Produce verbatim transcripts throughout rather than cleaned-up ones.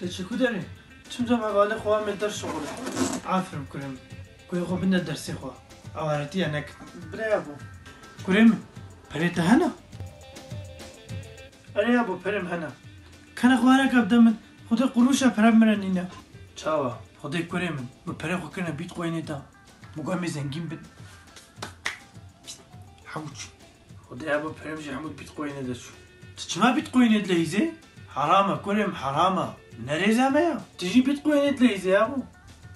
Li çi ku derê? Çim cem hevalê xwe me der şixulê. Aferin kurê min. Guhê xwe binde dersê xwe. Awaretiya nek. Biraya bû. Kurê min, perê te hene? Erê ya bû, perê min hene. Kene xwe herek bide min. Xwedê qurûşa pere min re nîne. Çawa? Xwedê kurê min. Bi perê xwe kirine Bitcoinê de. Min got em ê zengîn bin. Hewç. Xwedê ya bû, perê min jî hemû Bitcoinê de çû. Tu çima Bitcoinê dileyîzê? Heram e kurê min, heram e. Ne rêza me ya. Tu jî Bitcoinê dileyîzê ya bû.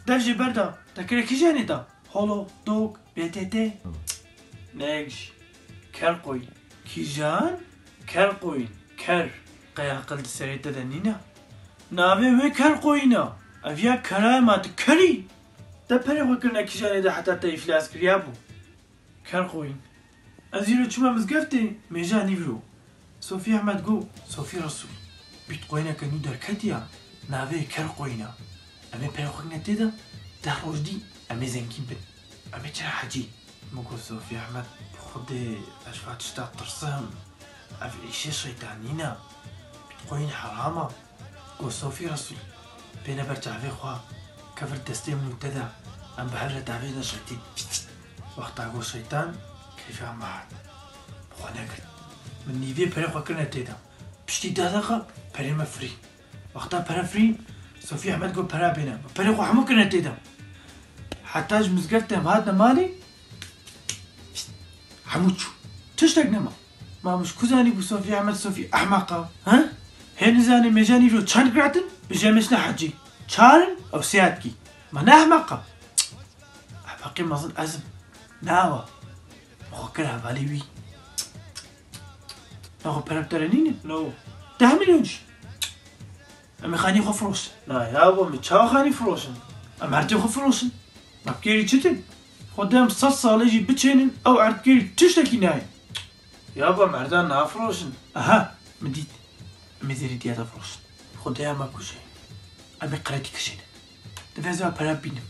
Dev jê berda. Te kire kîjanê da? Holo, dog, B T T. Nek jî. Kerqoyîn. Kîjan? Kerqoyîn. Ker. Qey aqil di serê te de nîne? Navê wê Kerqoyîn e. Ev ya kerayê ma tu kerî. Te perê xwe kirine kîjanê de heta te îflas kiriya bû. Kerqoyîn. Ez îro çûme mizgeftê, mêja nîvro. Sofî Ehmed got, Sofî Resûl, Bitcoineke nû derketiya, navê Kerqoyîn e. Em ê perê xwe kirine tê de, deh roj dî em ê zengîn bin. Em ê çine hecî. Min got, Sofî Ehmed, bi Xwedê ez ji va tişta tirsim. Ev îşê şeytanî ne. Bitcoin heram e. Got, Sofî Resûl, bêne ber çavê xwe, kevir destê min û te de, em bi hev re davêjin şeytî. Wexta got şeytan, keyfa me hat. Bi xwe negirt. Min nîvê perê xwe kirine tê de. Piştî deh deqa perê me firî. Wexta pere firî, Sofî Ehmed got pera bêne. Perê xwe hemû kirine tê de. Heta ji mizgeftê em hatine malê, hemû çû. Tiştek nema. Ma min ji ku zanîbû Sofî Ehmed Sofî ehmeq e? He? Hê nizanî mêja nîro çend girat in? Bi jê em ê çine hecî. Çar in, ew sê hetkî. Ma ne ehmeq e? Ehmeqê mezin ez im. Ne ew e. Min xwe kir hevalê wî. Naxwe pere bi te re nîne? No. Deh milyon jî. Em ê xanî xwe firoşin. Na yabo, min çawa xanî firoşin? Em erdê xwe firoşin. Me bi kêrî çi tin? Xwedê em sed salê jî biçênin, ew erd kêrî tiştekî nayê. Yabo, em erdan nafiroşin. Aha, min dît. Em ê zêrî diya de firoşin. Xwedê em me kujê. Em ê qredî kişênin. Divê ez ê pere bibînim.